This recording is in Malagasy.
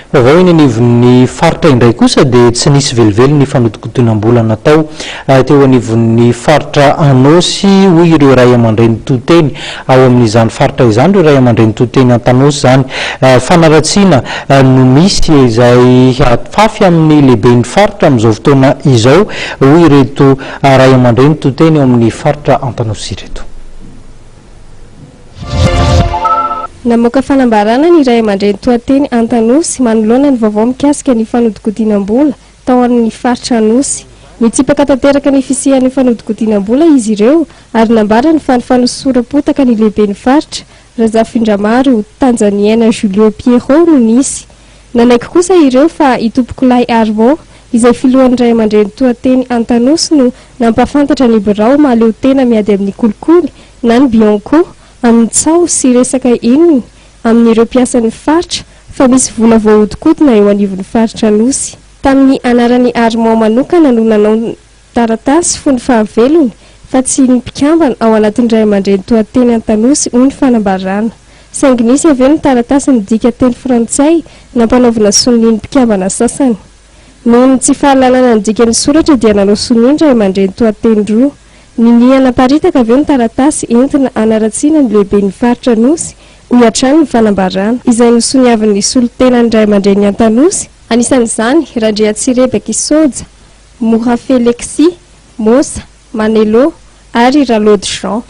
Vaovao eny anivon'ny faritra indray kosa dia tsy nisy velively ny fanodinkodinam-bola natao teo anivon'ny faritra Anôsy hoy ireo ray aman-dreny to teny ao amin'izany faritra izany, ireo ray aman-dreny to teny Antanosy izany. Fanaratsiana no misy izay afafy amin'ny lehiben'ny faritra amin'izao fotoana izao hoy ireto ray aman-dreny to teny ao amin'ny faritra Antanosy ireto. Namoaka fanambarana ny ray aman-dreny toa-teny Antanosy manoloana ny vaovao mikasika ny fanodikodinam-bola tao amin'ny faritra Anosy. Nitsipaka tanteraka ny fisian'ny fanodikodinam-bola izy ireo ary nambarany fa ny fanosoram-potaka ny lehiben'ny faritra, Razafindramaro Tanjaniaina Julio Pierrot no nisy. Nanaiky kosa ireo fa i Tompokolahy Armand, izay filohan'ny ray aman-dreny toa-teny Antanosy no nampahafantatra ny birao mahaleo tena miady amin'ny kolikoly na ny Bianco amin'ny tsaho sy resaka henony amin'ireo mpiasan'ny faritra fa misy vola voahodinkodina eo anivon'ny faritra Anosy. Tamin'ny anaran'i Armand manokana no nanao taratasy fony fahavelony fa tsy ny mpikambana ao anatin'ny ray aman-dreny toa teny Antanosy hoy ny fanambarana. Saingy nisy avy eo ny taratasy nidika teny frantsay nampanaovina sonia ny mpikambana sasany. Noho ny tsy fahalalana ny dikan'ny soratra dia nanao sonia ny ray aman-dreny toa teny roa. Ninia naparitaka avy eo ny taratasy entina hanaratsiana ny lehiben'ny faritra Anosy, hoy hatrany ny fanambarana, izay nosoniavin'ny solontenan'ny ray aman-drenin'i Antanosy, anisan'izany Randriatsirebaky Soja, Morafelexy, Mosa, Manelo ary Ralody Jean.